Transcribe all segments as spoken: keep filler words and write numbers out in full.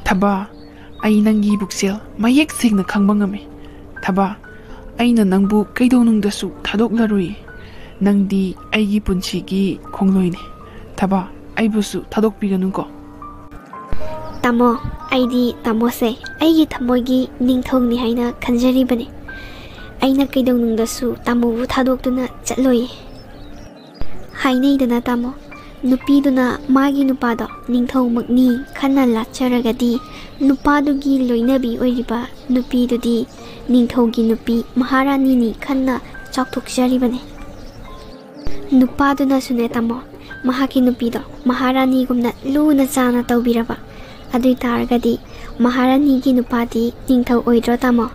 ꯊꯕꯥ, ꯑꯩ ꯅꯪꯒꯤ ꯄꯨꯛꯆꯦꯜ ꯃꯌꯦꯛ ꯁꯦꯡꯅ ꯈꯪꯕ ꯉꯝꯃꯤ꯫ ꯊꯕꯥ, ꯑꯩꯅ ꯅꯪꯕꯨ ꯀꯩꯗꯧꯅꯨꯡꯗꯁꯨ ꯊꯥꯗꯣꯛꯂꯔꯣꯏ꯫ ꯅꯪꯗꯤ ꯑꯩꯒꯤ ꯄꯨꯟꯁꯤꯒꯤ ꯈꯣꯡꯂꯣꯏꯅꯤ꯫ ꯊꯕꯥ, ꯑꯩꯕꯨꯁꯨ ꯊꯥꯗꯣꯛꯄꯤꯒꯅꯨꯀꯣ꯫ ꯇꯥꯃꯣ, ꯑꯩꯗꯤ ꯇꯥꯃꯣꯁꯦ ꯑꯩꯒꯤ ꯊꯃꯣꯏꯒꯤ ꯅꯤꯡꯊꯧꯅꯤ ꯍꯥꯏꯅ ꯈꯟꯖꯔꯤꯕꯅꯤ꯫ ꯑꯩꯅ ꯀꯩꯗꯧꯅꯨꯡꯗꯁꯨ ꯇꯥꯃꯣꯕꯨ ꯊꯥꯗꯣꯛꯇꯨꯅ ꯆꯠꯂꯣꯏꯌꯦ꯫ ꯍꯥꯏꯅꯩꯗꯅ ꯇꯥꯃꯣ, ꯅꯨꯄꯤꯗꯨꯅ ꯃꯥꯒꯤ ꯅꯨꯄꯥꯗꯣ ꯅꯤꯡꯊꯧꯃꯛꯅꯤ ꯈꯟꯅ ꯂꯥꯠꯆꯔꯒꯗꯤ, ꯅꯨꯄꯥꯗꯨꯒꯤ ꯂꯣꯏꯅꯕꯤ ꯑꯣꯏꯔꯤꯕ ꯅꯨꯄꯤꯗꯨꯗꯤ ꯅꯤꯡꯊꯧꯒꯤ ꯅꯨꯄꯤ ꯃꯍꯥꯔꯥꯅꯤꯅꯤ ꯈꯟꯅ ꯆꯥꯎꯊꯣꯛꯆꯔꯤꯕꯅꯤ꯫ ꯅꯨꯄꯥꯗꯨꯅꯁꯨꯅꯦ ꯇꯥꯃꯣ, ꯃꯍꯥꯛꯀꯤ ꯅꯨꯄꯤꯗꯣ ꯃꯍꯥꯔꯥꯅꯤꯒꯨꯝꯅ ꯂꯨꯅ ꯆꯥꯅ ꯇꯧꯕꯤꯔꯕ, ꯑꯗꯨꯏ ꯇꯥꯔꯒꯗꯤ ꯃꯍꯥꯔꯥꯅꯤꯒꯤ ꯅꯨꯄꯥꯗꯤ ꯅꯤꯡꯊꯧ ꯑꯣꯏꯗ꯭ꯔꯣ ꯇꯥꯃꯣ?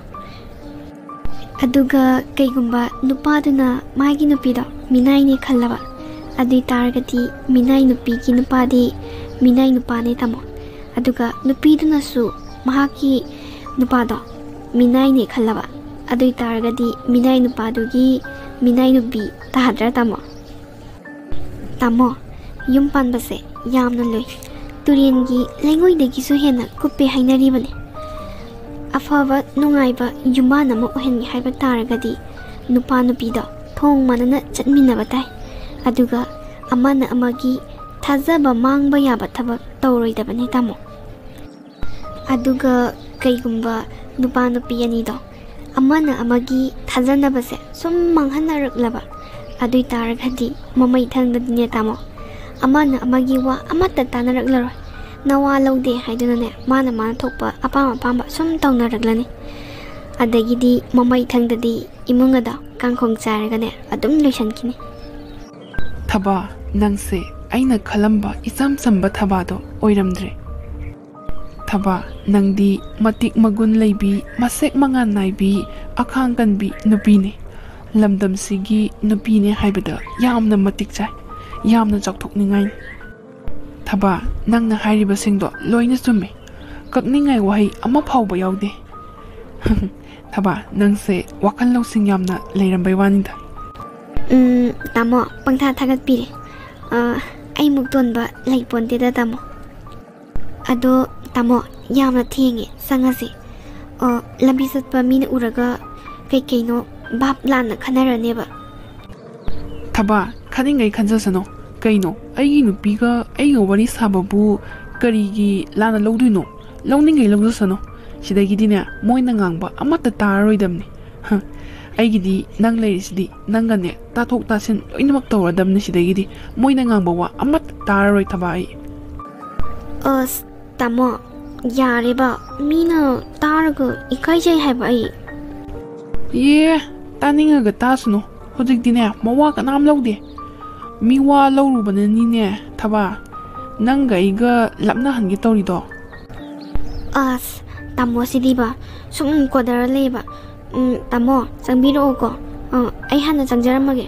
ꯑꯗꯨꯒ ꯀꯩꯒꯨꯝꯕ ꯅꯨꯄꯥꯗꯨꯅ ꯃꯥꯒꯤ ꯅꯨꯄꯤꯗꯣ ꯃꯤꯅꯥꯏꯅꯦ ꯈꯜꯂꯕ, ꯑꯗꯨꯏ ꯇꯥꯔꯒꯗꯤ ꯃꯤꯅꯥꯏ ꯅꯨꯄꯤꯒꯤ ꯅꯨꯄꯥꯗꯤ ꯃꯤꯅꯥꯏ ꯅꯨꯄꯥꯅꯦ ꯇꯥꯃꯣ꯫ ꯑꯗꯨꯒ ꯅꯨꯄꯤꯗꯨꯅꯁꯨ ꯃꯍꯥꯛꯀꯤ ꯅꯨꯄꯥꯗꯣ ꯃꯤꯅꯥꯏꯅꯦ ꯈꯜꯂꯕ, ꯑꯗꯨꯏ ꯇꯥꯔꯒꯗꯤ ꯃꯤꯅꯥꯏ ꯅꯨꯄꯥꯗꯨꯒꯤ ꯃꯤꯅꯥꯏ ꯅꯨꯄꯤ ꯇꯥꯗ꯭ꯔꯥ ꯇꯥꯃꯣ? ꯇꯥꯃꯣ, ꯌꯨꯝ ꯄꯥꯟꯕꯁꯦ ꯌꯥꯝꯅ ꯂꯨꯏ꯫ ꯇꯨꯔꯦꯟꯒꯤ ꯂꯩꯉꯣꯏꯗꯒꯤꯁꯨ ꯍꯦꯟꯅ ꯀꯨꯞꯄꯦ ꯍꯥꯏꯅꯔꯤꯕꯅꯤ꯫ ꯑꯐꯕ ꯅꯨꯡꯉꯥꯏꯕ ꯌꯨꯝꯕꯥꯟ ꯑꯃ ꯑꯣꯏꯍꯟꯒꯦ ꯍꯥꯏꯕ ꯇꯥꯔꯒꯗꯤ ꯅꯨꯄꯥ ꯅꯨꯄꯤꯗꯣ ꯊꯣꯡ ꯃꯥꯟꯅꯅ ꯆꯠꯃꯤꯟꯅꯕ ꯇꯥꯏ꯫ ꯑꯗꯨꯒ ꯑꯃꯅ ꯑꯃꯒꯤ ꯊꯥꯖꯕ ꯃꯥꯡꯕ ꯌꯥꯕ ꯊꯕꯛ ꯇꯧꯔꯣꯏꯗꯕꯅꯤ ꯇꯥꯃꯣ꯫ ꯑꯗꯨꯒ ꯀꯩꯒꯨꯝꯕ ꯅꯨꯄꯥ ꯅꯨꯄꯤ ꯑꯅꯤꯗꯣ ꯑꯃꯅ ꯑꯃꯒꯤ ꯊꯥꯖꯅꯕꯁꯦ ꯁꯨꯝ ꯃꯥꯡꯍꯟꯅꯔꯛꯂꯕ, ꯑꯗꯨꯏ ꯇꯥꯔꯒꯗꯤ ꯃꯃꯩ ꯊꯪꯗꯗꯤꯅꯦ ꯇꯥꯃꯣ, ꯑꯃꯅ ꯑꯃꯒꯤ ꯋꯥ ꯑꯃꯠꯇ ꯇꯥꯅꯔꯛꯂꯔꯣꯏ꯫ ꯅꯋꯥ ꯂꯧꯗꯦ ꯍꯥꯏꯗꯨꯅꯅꯦ ꯃꯥꯅ ꯃꯥꯅ ꯊꯣꯛꯄ ꯑꯄꯥꯝ ꯑꯄꯥꯝꯕ ꯁꯨꯝ ꯇꯧꯅꯔꯛꯂꯅꯤ꯫ ꯑꯗꯒꯤꯗꯤ ꯃꯃꯩ ꯊꯪꯗꯗꯤ ꯏꯃꯨꯡ ꯑꯗꯣ ꯀꯥꯡꯈꯣꯡ ꯆꯥꯏꯔꯒꯅꯦ ꯑꯗꯨꯝ ꯂꯣꯏꯁꯤꯟꯈꯤꯅꯤ꯫ ꯊꯕꯥ, ꯅꯪꯁꯦ ꯑꯩꯅ ꯈꯜꯂꯝꯕ ꯏꯆꯝ ꯆꯝꯕ ꯊꯕꯥꯗꯣ ꯑꯣꯏꯔꯝꯗ꯭ꯔꯦ꯫ ꯊꯕꯥ, ꯅꯪꯗꯤ ꯃꯇꯤꯛ ꯃꯒꯨꯟ ꯂꯩꯕꯤ, ꯃꯁꯦꯛ ꯃꯉꯥꯜ ꯅꯥꯏꯕꯤ, ꯑꯈꯥꯡ ꯀꯟꯕꯤ ꯅꯨꯄꯤꯅꯤ꯫ ꯂꯝꯗꯝꯁꯤꯒꯤ ꯅꯨꯄꯤꯅꯦ ꯍꯥꯏꯕꯗ ꯌꯥꯝꯅ ꯃꯇꯤꯛ ꯆꯥꯏ, ꯌꯥꯝꯅ ꯆꯥꯎꯊꯣꯛꯅꯤꯡꯉꯥꯏꯅꯤ꯫ ꯊꯕꯥ, ꯅꯪꯅ ꯍꯥꯏꯔꯤꯕꯁꯤꯡꯗꯣ ꯂꯣꯏꯅ ꯆꯨꯝꯃꯤ꯫ ꯀꯛꯅꯤꯡꯉꯥꯏ ꯋꯥꯍꯩ ꯑꯃ ꯐꯥꯎꯕ ꯌꯥꯎꯗꯦ꯫ ꯊꯕꯥ, ꯅꯪꯁꯦ ꯋꯥꯈꯜ ꯂꯧꯁꯤꯡ ꯌꯥꯝꯅ ꯂꯩꯔꯝꯕꯩ ꯋꯥꯅꯤꯗ꯫ ꯎꯝ, ꯇꯥꯃꯣ, ꯄꯪꯊꯥ ꯊꯥꯒꯠꯄꯤꯔꯦ꯫ ꯑ, ꯑꯩꯃꯨꯛ ꯇꯣꯟꯕ ꯂꯩꯄꯣꯟꯇꯦꯗ ꯇꯥꯃꯣ꯫ ꯑꯗꯣ ꯇꯥꯃꯣ, ꯌꯥꯝꯅ ꯊꯦꯡꯉꯦ, ꯆꯪꯉꯁꯦ꯫ ꯑ, ꯂꯝꯕꯤ ꯆꯠꯄ ꯃꯤꯅ ꯎꯔꯒ ꯀꯩꯀꯩꯅꯣ ꯚꯥꯞ ꯂꯥꯟꯅ ꯈꯟꯅꯔꯅꯦꯕ꯫ ꯊꯕꯥ, ꯈꯟꯅꯤꯡꯈꯩ ꯈꯟꯖꯁꯅꯨ꯫ ꯀꯩꯅꯣ, ꯑꯩꯒꯤ ꯅꯨꯄꯤꯒ ꯑꯩꯒ ꯋꯥꯔꯤ ꯁꯥꯕꯕꯨ ꯀꯔꯤꯒꯤ ꯂꯥꯟꯅ ꯂꯧꯗꯣꯏꯅꯣ? ꯂꯧꯅꯤꯡꯈꯩ ꯂꯧꯖꯁꯅꯨ꯫ ꯁꯤꯗꯒꯤꯗꯤꯅꯦ, ꯃꯣꯏꯅ ꯉꯥꯡꯕ ꯑꯃꯠꯇ ꯇꯥꯔꯔꯣꯏꯗꯕꯅꯤ꯫ ꯍ, ꯑꯩꯒꯤꯗꯤ ꯅꯪ ꯂꯩꯔꯤꯁꯤꯗꯤ, ꯅꯪꯒꯅꯦ ꯇꯥꯊꯣꯛ ꯇꯥꯁꯤꯟ ꯂꯣꯏꯅꯃꯛ ꯇꯧꯔꯗꯕꯅꯤ꯫ ꯁꯤꯗꯒꯤꯗꯤ ꯃꯣꯏꯅ ꯉꯥꯡꯕ ꯋꯥ ꯑꯃꯠꯇ ꯇꯥꯔꯔꯣꯏ, ꯊꯕꯥ, ꯑꯩ꯫ ꯑꯁ, ꯇꯥꯃꯣ, ꯌꯥꯔꯦꯕ, ꯃꯤꯅ ꯇꯥꯔꯒ ꯏꯀꯥꯏꯖꯩ ꯍꯥꯏꯕ ꯑꯩ꯫ ꯑꯦ, ꯇꯥꯅꯤꯡꯉꯒ ꯇꯥꯁꯅꯨ꯫ ꯍꯧꯖꯤꯛꯇꯤꯅꯦ, ꯃꯋꯥ ꯀꯅꯥꯝ ꯂꯧꯗꯦ꯫ ꯃꯤ ꯋꯥ ꯂꯧꯔꯨꯕꯅꯅꯤꯅꯦ, ꯊꯕꯥ, ꯅꯪꯒ ꯑꯩꯒ ꯂꯥꯞꯅꯍꯟꯒꯦ ꯇꯧꯔꯤꯗꯣ꯫ ꯑꯁ, ꯇꯥꯃꯣꯁꯤꯗꯤꯕ, ꯁꯨꯝ ꯀꯣꯗꯔ ꯂꯩꯕ꯫ ꯎꯝ, ꯇꯥꯃꯣ, ꯆꯪꯕꯤꯔꯛꯑꯣꯀꯣ꯫ ꯑ, ꯑꯩ ꯍꯥꯟꯅ ꯆꯪꯖꯔꯝꯃꯒꯦ꯫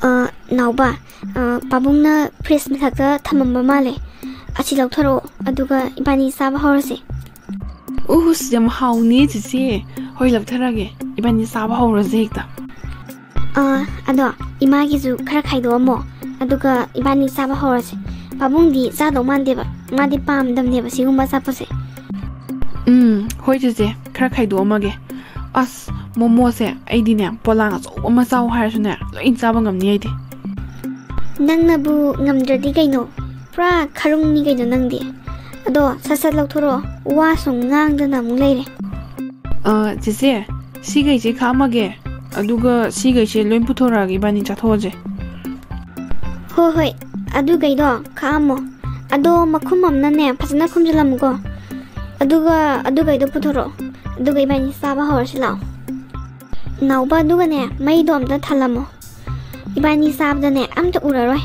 ꯑ, ꯅꯥꯎꯕ, ꯑ, ꯄꯥꯕꯨꯡꯅ ꯐ꯭ꯔꯤꯖ ꯃꯊꯛꯇ ꯊꯝꯃꯝꯕ ꯃꯥꯜꯂꯦ꯫ ꯑꯁꯤ ꯂꯧꯊꯣꯔꯛꯑꯣ, ꯑꯗꯨꯒ ꯏꯕꯥꯅꯤ ꯆꯥꯕ ꯍꯧꯔꯁꯦ꯫ ꯎꯁ, ꯌꯥꯝ ꯍꯥꯎꯅꯤ, ꯆꯤꯆꯦ꯫ ꯍꯣꯏ, ꯂꯧꯊꯔꯒꯦ꯫ ꯏꯕꯥꯅꯤ ꯆꯥꯕ ꯍꯧꯔꯁꯦ ꯍꯦꯛꯇ꯫ ꯑ, ꯑꯗꯣ ꯏꯃꯥꯒꯤꯁꯨ ꯈꯔ ꯈꯥꯏꯗꯣꯛꯑꯝꯃꯣ, ꯑꯗꯨꯒ ꯏꯕꯥꯅꯤ ꯆꯥꯕ ꯍꯧꯔꯁꯦ꯫ ꯄꯥꯕꯨꯡꯗꯤ ꯆꯥꯗꯧ ꯃꯥꯟꯗꯦꯕ, ꯃꯥꯗꯤ ꯄꯥꯝꯗꯕꯅꯦꯕ ꯁꯤꯒꯨꯝꯕ ꯑꯆꯥꯄꯣꯠꯁꯦ꯫ ꯎꯝ, ꯍꯣꯏ, ꯆꯤꯆꯦ, ꯈꯔ ꯈꯥꯏꯗꯣꯛꯑꯝꯃꯒꯦ꯫ ꯑꯁ, ꯃꯣꯃꯣꯁꯦ ꯑꯩꯗꯤꯅꯦ, ꯄꯣꯂꯥꯡ ꯑꯆꯧꯕ ꯑꯃ ꯆꯥꯎ ꯍꯥꯏꯔꯁꯨꯅꯦ, ꯂꯣꯏ ꯆꯥꯕ ꯉꯝꯅꯤ ꯑꯩꯗꯤ꯫ ꯅꯪꯅꯕꯨ ꯉꯝꯗ꯭ꯔꯗꯤ ꯀꯩꯅꯣ? ꯄꯨꯔꯥ ꯈꯔꯨꯡꯅꯤ ꯀꯩꯅꯣ ꯅꯪꯗꯤ꯫ ꯑꯗꯣ ꯁꯠ ꯁꯠ ꯂꯧꯊꯣꯔꯛꯑꯣ, ꯋꯥ ꯁꯨꯝ ꯉꯥꯡꯗꯅ ꯑꯃꯨꯛ ꯂꯩꯔꯦ꯫ ꯑ, ꯆꯦꯆꯦ, ꯁꯤꯈꯩꯁꯦ ꯈꯥꯛꯑꯝꯃꯒꯦ, ꯑꯗꯨꯒ ꯁꯤꯈꯩꯁꯦ ꯂꯣꯏ ꯄꯨꯊꯣꯔꯛꯑꯒꯦ, ꯏꯕꯥꯅꯤ ꯆꯥꯊꯣꯛꯑꯁꯦ꯫ ꯍꯣꯏ, ꯍꯣꯏ, ꯑꯗꯨꯈꯩꯗꯣ ꯈꯥꯛꯑꯝꯃꯣ꯫ ꯑꯗꯣ ꯃꯈꯨꯝ ꯑꯃꯅꯅꯦ ꯐꯖꯅ ꯈꯨꯝꯖꯤꯜꯂꯝꯃꯨꯀꯣ꯫ ꯑꯗꯨꯒ ꯑꯗꯨꯈꯩꯗꯣ ꯄꯨꯊꯣꯔꯛꯑꯣ, ꯑꯗꯨꯒ ꯏꯕꯥꯅꯤ ꯆꯥꯕ ꯍꯧꯔꯁꯤ ꯂꯥꯛꯑꯣ꯫ ꯅꯥꯎꯕ, ꯑꯗꯨꯒꯅꯦ ꯃꯩꯗꯣ ꯑꯝꯇ ꯊꯜꯂꯝꯃꯣ꯫ ꯏꯕꯥꯅꯤ ꯆꯥꯕꯗꯅꯦ ꯑꯝꯇ ꯎꯔꯔꯣꯏ꯫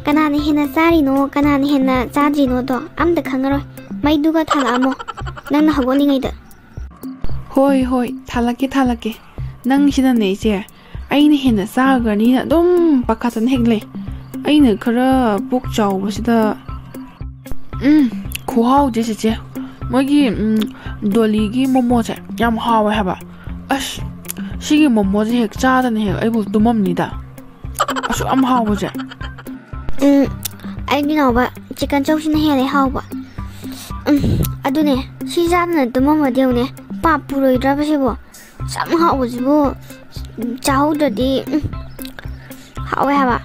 ꯀꯅꯥꯅ ꯍꯦꯟꯅ ꯆꯥꯔꯤꯅꯣ, ꯀꯅꯥꯅ ꯍꯦꯟꯅ ꯆꯥꯗ꯭ꯔꯤꯅꯣꯗꯣ ꯑꯝꯇ ꯈꯪꯉꯔꯣꯏ꯫ ꯃꯩꯗꯨꯒ ꯊꯥꯜꯂꯛꯑꯝꯃꯣ, ꯅꯪꯅ ꯍꯧꯒꯠꯂꯤꯉꯩꯗ꯫ ꯍꯣꯏ, ꯍꯣꯏ, ꯊꯥꯜꯂꯛꯀꯦ, ꯊꯥꯜꯂꯛꯀꯦ꯫ ꯅꯪꯁꯤꯅꯅꯦ, ꯏꯆꯦ, ꯑꯩꯅ ꯍꯦꯟꯅ ꯆꯥꯈ꯭ꯔꯅꯤꯅ ꯑꯗꯨꯝ ꯄꯥꯈꯠꯇꯅ ꯍꯦꯛ ꯂꯩ꯫ ꯑꯩꯅ ꯈꯔ ꯄꯨꯛ ꯆꯥꯎꯕꯁꯤꯗ꯫ ꯎꯝ, ꯈꯨꯍꯥꯎꯗꯤ, ꯆꯤꯆꯦ, ꯃꯣꯏꯒꯤ, ꯎꯝ, ꯗꯣꯂꯤꯒꯤ ꯃꯣꯃꯣꯁꯦ ꯌꯥꯝ ꯍꯥꯎꯋꯦ ꯍꯥꯏꯕ꯫ ꯑꯁ, ꯁꯤꯒꯤ ꯃꯣꯃꯣꯁꯦ ꯍꯦꯛ ꯆꯥꯗꯅ ꯍꯦꯛ ꯑꯩꯕꯨ ꯇꯨꯝꯃꯝꯅꯤꯗ, ꯑꯁꯨꯛ ꯌꯥꯝ ꯍꯥꯎꯕꯁꯦ꯫ ꯎꯝ, ꯑꯩꯗꯤ ꯅꯥꯎꯕ, ꯆꯤꯛꯀꯟ ꯆꯧꯁꯤꯅ ꯍꯦꯜꯂꯦ ꯍꯥꯎꯕ꯫ ꯎꯝ, ꯑꯗꯨꯅꯦ, ꯁꯤ ꯆꯥꯗꯅ ꯇꯨꯝꯃꯝꯃꯗꯤ ꯌꯦꯡꯉꯨꯅꯦ, ꯄꯥꯞ ꯄꯨꯔꯣꯏꯗ꯭ꯔꯕ ꯁꯤꯕꯣ? ꯁꯨꯛ ꯌꯥꯝ ꯍꯥꯎꯕꯁꯤꯕꯨ, ꯎꯝ, ꯆꯥꯍꯧꯗ꯭ꯔꯗꯤ, ꯎꯝ, ꯍꯥꯎꯋꯦ ꯍꯥꯏꯕ꯫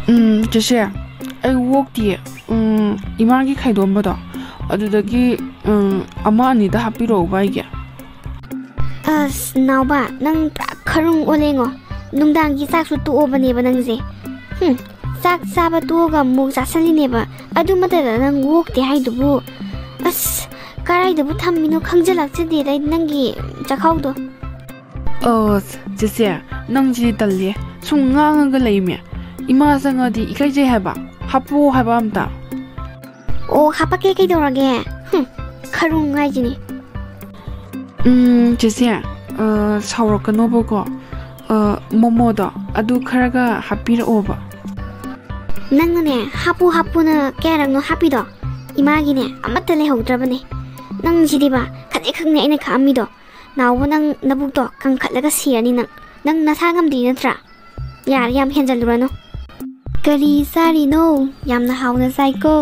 ꯎꯝ, ꯆꯦꯆꯦ, ꯑꯩ ꯋꯣꯛꯇꯤꯌꯦ꯫ ꯎꯝ, ꯏꯃꯥꯒꯤ ꯈꯥꯏꯗꯣꯝꯕꯗꯣ, ꯑꯗꯨꯗꯒꯤ, ꯎꯝ, ꯑꯃ ꯑꯅꯤꯗ ꯍꯥꯞꯄꯤꯔꯛꯎꯕ ꯑꯩꯒꯤ꯫ ꯑꯁ, ꯅꯥꯎꯕ, ꯅꯪ ꯄꯨꯔꯥ ꯈꯔꯨꯡ ꯑꯣꯜꯂꯦꯉꯣ꯫ ꯅꯨꯡꯗꯥꯡꯒꯤ ꯆꯥꯛꯁꯨ ꯇꯣꯛꯑꯕꯅꯦꯕ ꯅꯪꯁꯦ꯫ ꯍꯨꯝ, ꯆꯥꯛ ꯆꯥꯕ ꯇꯣꯛꯑꯒ ꯑꯃꯨꯛ ꯆꯥꯁꯜꯂꯤꯅꯦꯕ꯫ ꯑꯗꯨ ꯃꯇꯝꯗ ꯅꯪ ꯋꯣꯛꯇꯦ ꯍꯥꯏꯗꯨꯕꯨ? ꯑꯁ, ꯀꯔꯥꯏꯗꯕꯨ ꯊꯝꯃꯤꯅꯣ ꯈꯪꯖꯜꯂꯛꯆꯗꯦꯗ ꯑꯩ ꯅꯪꯒꯤ ꯆꯥꯛꯈꯥꯎꯗꯣ꯫ ꯑꯁ, ꯆꯦꯆꯦ, ꯅꯪꯁꯤꯗꯤ ꯇꯜꯂꯦ꯫ ꯁꯨꯝ ꯉꯥꯡꯉꯒ ꯂꯩꯃꯦ꯫ ꯏꯃꯥ ꯆꯪꯉꯗꯤ ꯏꯀꯥꯏꯖꯩ ꯍꯥꯏꯕ꯫ ꯍꯥꯞꯄꯣ ꯍꯥꯏꯕ ꯑꯝꯇ꯫ ꯑꯣ, ꯍꯥꯄꯛꯀꯦ, ꯀꯩꯗꯧꯔꯒꯦ? ꯍꯨꯝ, ꯈꯔꯨꯡ ꯍꯥꯏꯁꯤꯅꯤ꯫ ꯎꯝ, ꯆꯦꯆꯦ, ꯑ, ꯁꯥꯎꯔꯛꯀꯅꯣꯕꯀꯣ꯫ ꯑ, ꯃꯣꯃꯣꯗꯣ ꯑꯗꯨ ꯈꯔꯒ ꯍꯥꯞꯄꯤꯔꯛꯑꯣꯕ꯫ ꯅꯪꯅꯅꯦ, ꯍꯥꯞꯄꯨ ꯍꯥꯞꯄꯨꯅ ꯀꯌꯥꯔꯛꯅꯣ ꯍꯥꯞꯄꯤꯗꯣ? ꯏꯃꯥꯒꯤꯅꯦ ꯑꯃꯠꯇ ꯂꯩꯍꯧꯗ꯭ꯔꯕꯅꯦ꯫ ꯅꯪꯁꯤꯗꯤꯕ, ꯈꯖꯤꯛ ꯈꯛꯅꯦ ꯑꯩꯅ ꯈꯥꯛꯑꯝꯃꯤꯗꯣ꯫ ꯅꯥꯎꯕ, ꯅꯪ ꯅꯕꯨꯛꯇꯣ ꯀꯪꯈꯠꯂꯒ ꯁꯤꯔꯅꯤ ꯅꯪ꯫ ꯅꯪ ꯅꯁꯥ ꯉꯝꯗ꯭ꯔꯤ ꯅꯠꯇ꯭ꯔꯥ? ꯌꯥꯔꯦ, ꯌꯥꯝ ꯍꯦꯟꯖꯜꯂꯨꯔꯅꯨ꯫ ꯀꯔꯤ ꯆꯥꯔꯤꯅꯣ? ꯌꯥꯝꯅ ꯍꯥꯎꯅ ꯆꯥꯏꯀꯣ꯫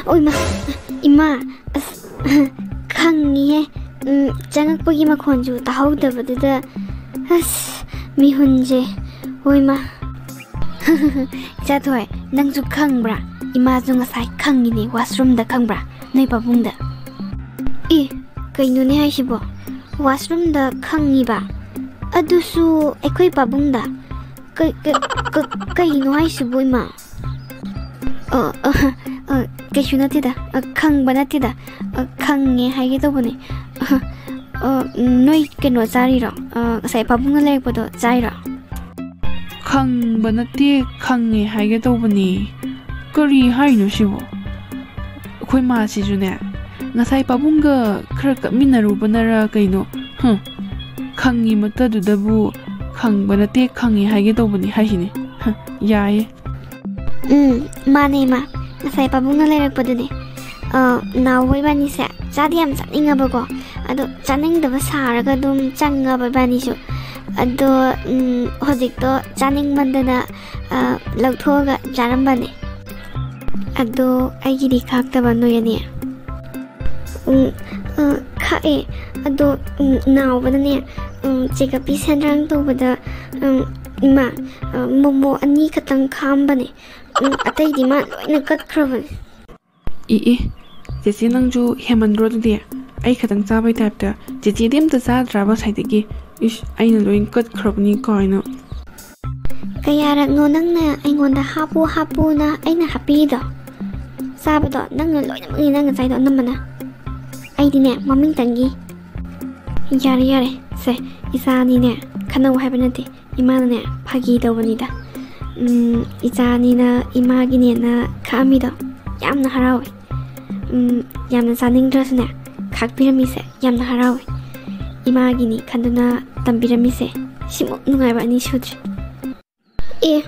ꯑꯣꯏꯃ, ꯏꯃꯥ, ꯑꯁ, ꯈꯪꯉꯤꯍꯦ꯫ ꯎꯝ, ꯆꯪꯉꯛꯄꯒꯤ ꯃꯈꯣꯟꯁꯨ ꯇꯥꯍꯧꯗꯕꯗꯨꯗ, ꯑꯁ, ꯃꯤꯍꯨꯟꯁꯦ, ꯑꯣꯏꯃ꯫ ꯏꯆꯥꯊꯣꯏ, ꯅꯪꯁꯨ ꯈꯪꯕ꯭ꯔꯥ? ꯏꯃꯥꯁꯨ ꯉꯁꯥꯏ ꯈꯪꯉꯤꯅꯦ, washroomꯗ ꯈꯪꯕ꯭ꯔꯥ? ꯅꯣꯏ ꯄꯥꯕꯨꯡꯗ꯫ ꯑꯦ, ꯀꯩꯅꯣꯅꯦ ꯍꯥꯏꯁꯤꯕꯣ? Washroomꯗ ꯈꯪꯉꯤꯕ? ꯑꯗꯨꯁꯨ ꯑꯩꯈꯣꯏ ꯄꯥꯕꯨꯡꯗ? ꯀ-, ꯀ-, ꯀ-, ꯀꯩꯅꯣ ꯍꯥꯏꯁꯤꯕꯣ, ꯏꯃꯥ? ꯑ, ꯑ, ꯑ, ꯀꯩꯁꯨ ꯅꯠꯇꯦꯗ꯫ ꯑ, ꯈꯪꯕ ꯅꯠꯇꯦꯗ꯫ ꯑ, ꯈꯪꯉꯦ ꯍꯥꯏꯒꯦ ꯇꯧꯕꯅꯦ꯫ ꯑ, ꯑ, ꯅꯣꯏ ꯀꯩꯅꯣ ꯆꯥꯔꯤꯔꯣ? ꯑ, ꯉꯁꯥꯏ ꯄꯥꯕꯨꯡꯅ ꯂꯩꯔꯛꯄꯗꯣ ꯆꯥꯏꯔꯣ? ꯈꯪꯕ ꯅꯠꯇꯦ, ꯈꯪꯉꯦ ꯍꯥꯏꯒꯦ ꯇꯧꯕꯅꯦ꯫ ꯀꯔꯤ ꯍꯥꯏꯅꯣ ꯁꯤꯕꯣ? ꯑꯩꯈꯣꯏ ꯃꯥꯁꯤꯁꯨꯅꯦ, ꯉꯁꯥꯏ ꯄꯥꯕꯨꯡꯒ ꯈꯔ ꯀꯞꯃꯤꯟꯅꯔꯨꯕꯅꯔ ꯀꯩꯅꯣ? ꯍꯨꯝ, ꯈꯪꯉꯤ ꯃꯠꯇꯗꯨꯗꯕꯨ ꯈꯪꯕ ꯅꯠꯇꯦ, ꯈꯪꯉꯤ ꯍꯥꯏꯒꯦ ꯇꯧꯕꯅꯤ ꯍꯥꯏꯁꯤꯅꯦ꯫ ꯍ, ꯌꯥꯏꯌꯦ꯫ ꯎꯝ, ꯃꯥꯅꯦ, ꯏꯃꯥ꯫ ꯉꯁꯥꯏ ꯄꯥꯕꯨꯡꯅ ꯂꯩꯔꯛꯄꯗꯨꯅꯦ꯫ ꯑ, ꯅꯥꯎꯕ ꯏꯕꯥꯅꯤꯁꯦ ꯆꯥꯗꯤ ꯌꯥꯝ ꯆꯥꯅꯤꯡꯉꯕꯀꯣ, ꯑꯗꯣ ꯆꯥꯅꯤꯡꯗꯕ ꯁꯥꯔꯒ ꯑꯗꯨꯝ ꯆꯪꯉꯕ ꯏꯕꯥꯅꯤꯁꯨ꯫ ꯑꯗꯣ, ꯎꯝ, ꯍꯧꯖꯤꯛꯇꯣ ꯆꯥꯅꯤꯡꯃꯟꯗꯅ, ꯑ, ꯂꯧꯊꯣꯛꯑꯒ ꯆꯥꯔꯝꯕꯅꯦ꯫ ꯑꯗꯣ ꯑꯩꯒꯤꯗꯤ ꯈꯥꯛꯇꯕ ꯅꯣꯏ ꯑꯅꯤ? ꯎꯝ, ꯑ, ꯈꯥꯛꯑꯦ꯫ ꯑꯗꯣ, ꯎꯝ, ꯅꯥꯎꯕꯅꯅꯦ, ꯎꯝ, ꯆꯦꯒꯞꯀꯤ ꯁꯦꯟꯗ꯭ꯔꯥꯡ ꯇꯧꯕꯗ, ꯎꯝ, ꯏꯃꯥ, ꯑ, ꯃꯣꯃꯣ ꯑꯅꯤ ꯈꯛꯇꯪ ꯈꯥꯛꯑꯝꯕꯅꯦ꯫ ꯎꯝ, ꯑꯇꯩꯗꯤ ꯃꯥ ꯂꯣꯏꯅ ꯀꯠꯈ꯭ꯔꯕꯅꯦ꯫ ꯏ, ꯏ, ꯆꯦꯆꯦ ꯅꯪꯁꯨ ꯍꯦꯟꯃꯟꯗ꯭ꯔꯣ ꯑꯗꯨꯗꯤ? ꯑꯩ ꯈꯛꯇꯪ ꯆꯥꯕꯩ ꯇꯥꯏꯞꯇ ꯆꯦꯆꯦꯗꯤ ꯑꯝꯇ ꯆꯥꯗ꯭ꯔꯕ ꯉꯁꯥꯏꯗꯒꯤ? ꯏꯁ, ꯑꯩꯅ ꯂꯣꯏ ꯀꯠꯈ꯭ꯔꯕꯅꯤ ꯀꯥꯏꯅ꯫ ꯀꯌꯥꯔꯛꯅꯣ ꯅꯪꯅ ꯑꯩꯉꯣꯟꯗ ꯍꯥꯞꯄꯨ ꯍꯥꯞꯄꯨꯅ ꯑꯩꯅ ꯍꯥꯞꯄꯤꯗꯣ? ꯆꯥꯕꯗꯣ ꯅꯪꯅ ꯂꯣꯏꯅꯃꯛꯅꯤ ꯅꯪꯅ ꯆꯥꯏꯗꯣ ꯑꯅꯝꯕꯅ꯫ ꯑꯩꯗꯤꯅꯦ ꯃꯃꯤꯡꯇꯪꯒꯤ꯫ ꯌꯥꯔꯦ, ꯌꯥꯔꯦ, ꯁꯦ, ꯏꯆꯥ ꯑꯅꯤꯅꯦ ꯈꯟꯅꯧ ꯍꯥꯏꯕ ꯅꯠꯇꯦ꯫ ꯏꯃꯥꯅꯅꯦ ꯐꯥꯒꯤ ꯇꯧꯕꯅꯤꯗ꯫ ꯎꯝ, ꯏꯆꯥ ꯑꯅꯤꯅ ꯏꯃꯥꯒꯤꯅꯦꯅ ꯈꯥꯛꯑꯝꯃꯤꯗꯣ ꯌꯥꯝꯅ ꯍꯔꯥꯎꯋꯦ꯫ ꯎꯝ, ꯌꯥꯝꯅ ꯆꯥꯅꯤꯡꯗ꯭ꯔꯁꯨꯅꯦ ꯈꯥꯛꯄꯤꯔꯝꯃꯤꯁꯦ ꯌꯥꯝꯅ ꯍꯔꯥꯎꯋꯦ꯫ ꯏꯃꯥꯒꯤꯅꯤ ꯈꯟꯗꯨꯅ ꯇꯝꯕꯤꯔꯝꯃꯤꯁꯦ ꯁꯤꯃꯨꯛ ꯅꯨꯡꯉꯥꯏꯕ ꯑꯅꯤ ꯁꯨꯗ꯭ꯔꯤ꯫ ꯑꯦ,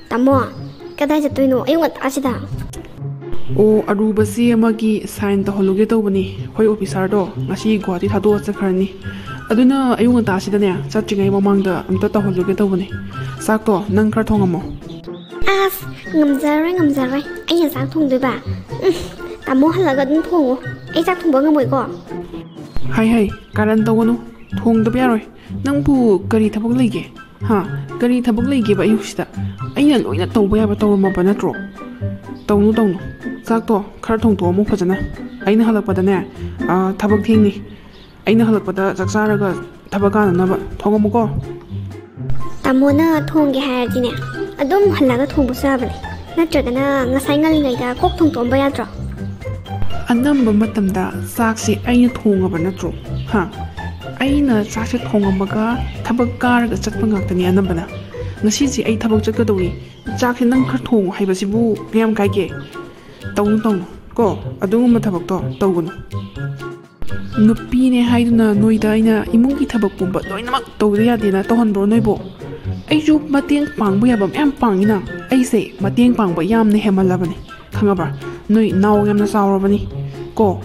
ꯇꯥꯃꯣ, ꯀꯗꯥꯏ ꯆꯠꯇꯣꯏꯅꯣ ꯑꯌꯨꯛ ꯉꯟꯇꯥꯁꯤꯗ? ꯑꯣ, ꯑꯔꯨꯕ ꯆꯦ ꯑꯃꯒꯤ ꯁꯥꯏꯟ ꯇꯧꯍꯜꯂꯨꯒꯦ ꯇꯧꯕꯅꯤ꯫ ꯑꯩꯈꯣꯏ ꯑꯣꯐꯤꯁꯥꯔꯗꯣ ꯉꯁꯤ ꯒꯨꯋꯥꯍꯥꯇꯤ ꯊꯥꯗꯣꯛꯑ ꯆꯠꯈ꯭ꯔꯅꯤ꯫ ꯑꯗꯨꯅ ꯑꯌꯨꯛ ꯉꯟꯇꯥꯁꯤꯗꯅꯦ ꯆꯠꯇ꯭ꯔꯤꯉꯩ ꯃꯃꯥꯡꯗ ꯑꯝꯇ ꯇꯧꯍꯜꯂꯨꯒꯦ ꯇꯧꯕꯅꯤ꯫ ꯆꯥꯛꯇꯣ ꯅꯪ ꯈꯔ ꯊꯣꯡꯉꯝꯃꯣ꯫ ꯑꯁ, ꯉꯝꯖꯔꯣꯏ, ꯉꯝꯖꯔꯣꯏ꯫ ꯑꯩꯅ ꯆꯥꯛ ꯊꯣꯡꯗꯣꯏꯕ? ꯎꯝ, ꯇꯥꯃꯣ ꯍꯜꯂꯒ ꯑꯗꯨꯝ ꯊꯣꯡꯉꯣ꯫ ꯑꯩ ꯆꯥꯛ ꯊꯣꯡꯕ ꯉꯝꯃꯣꯏꯀꯣ꯫ ꯍꯥꯏ, ꯍꯥꯏ, ꯀꯥꯔꯟ ꯇꯧꯒꯅꯨ꯫ ꯊꯣꯡꯗꯕ ꯌꯥꯔꯣꯏ꯫ ꯅꯪꯕꯨ ꯀꯔꯤ ꯊꯕꯛ ꯂꯩꯒꯦ? ꯍꯥ? ꯀꯔꯤ ꯊꯕꯛ ꯂꯩꯒꯦꯕ ꯑꯌꯨꯛꯁꯤꯗ? ꯑꯩꯅ ꯂꯣꯏꯅ ꯇꯧꯕ ꯌꯥꯕ ꯇꯧꯔꯝꯃꯕ ꯅꯠꯇ꯭ꯔꯣ? ꯇꯧꯅꯨ, ꯇꯧꯅꯨ꯫ ꯆꯥꯛꯇꯣ ꯈꯔ ꯊꯣꯡꯇꯣꯛꯑꯝꯃꯨ ꯐꯖꯅ꯫ ꯑꯩꯅ ꯍꯜꯂꯛꯄꯗꯅꯦ, ꯑ, ꯊꯕꯛ ꯊꯦꯡꯅꯤ꯫ ꯑꯩꯅ ꯍꯜꯂꯛꯄꯗ ꯆꯥꯛ ꯆꯥꯔꯒ ꯊꯕꯛ ꯀꯥꯅꯅꯕ ꯊꯣꯡꯉꯝꯃꯨꯀꯣ꯫ ꯇꯥꯃꯣꯅ ꯊꯣꯡꯒꯦ ꯍꯥꯏꯔꯗꯤꯅꯦ, ꯑꯗꯨꯝ ꯍꯜꯂꯒ ꯊꯣꯡꯕꯁꯨ ꯌꯥꯕꯅꯦ꯫ ꯅꯠꯇ꯭ꯔꯒꯅ ꯉꯁꯥꯏ ꯉꯜꯂꯤꯉꯩꯗ ꯀꯣꯛ ꯊꯣꯡꯇꯣꯛꯑꯝꯕ ꯌꯥꯗ꯭ꯔꯣ? ꯑꯅꯝꯕ ꯃꯇꯝꯗ ꯆꯥꯛꯁꯤ ꯑꯩꯅ ꯊꯣꯡꯉꯕ ꯅꯠꯇ꯭ꯔꯣ? ꯍꯥ? ꯑꯩꯅ ꯆꯥꯛꯁꯦ ꯊꯣꯡꯉꯝꯃꯒ ꯊꯕꯛ ꯀꯥꯔꯒ ꯆꯠꯄ ꯉꯥꯛꯇꯅꯤ ꯑꯅꯝꯕꯅ꯫ ꯉꯁꯤꯁꯦ ꯑꯩ ꯊꯕꯛ ꯆꯠꯀꯗꯧꯔꯤ, ꯆꯥꯛꯁꯦ ꯅꯪ ꯈꯔ ꯊꯣꯡꯉꯣ ꯍꯥꯏꯕꯁꯤꯕꯨ ꯀꯌꯥꯝ ꯀꯥꯏꯒꯦ? ꯇꯧꯅꯨ, ꯇꯧꯅꯨ ꯀꯣ, ꯑꯗꯨꯒꯨꯝꯕ ꯊꯕꯛꯇꯣ ꯇꯧꯒꯅꯨ꯫ ꯅꯨꯄꯤꯅꯦ ꯍꯥꯏꯗꯨꯅ ꯅꯣꯏꯗ ꯑꯩꯅ ꯏꯃꯨꯡꯒꯤ ꯊꯕꯛ ꯄꯨꯝꯕ ꯂꯣꯏꯅꯃꯛ ꯇꯧꯗ ꯌꯥꯗꯦꯅ ꯇꯧꯍꯟꯕ꯭ꯔꯣ ꯅꯣꯏꯕꯣ? ꯑꯩꯁꯨ ꯃꯇꯦꯡ ꯄꯥꯡꯕ ꯌꯥꯕ ꯃꯌꯥꯝ ꯄꯥꯡꯉꯤꯅ꯫ ꯑꯩꯁꯦ ꯃꯇꯦꯡ ꯄꯥꯡꯕ ꯌꯥꯝꯅ ꯍꯦꯟꯃꯜꯂꯕꯅꯤ, ꯈꯪꯉꯕ꯭ꯔꯥ? ꯅꯣꯏ ꯅꯥꯎ ꯌꯥꯝꯅ ꯆꯥꯎꯔꯕꯅꯤ ꯀꯣ꯫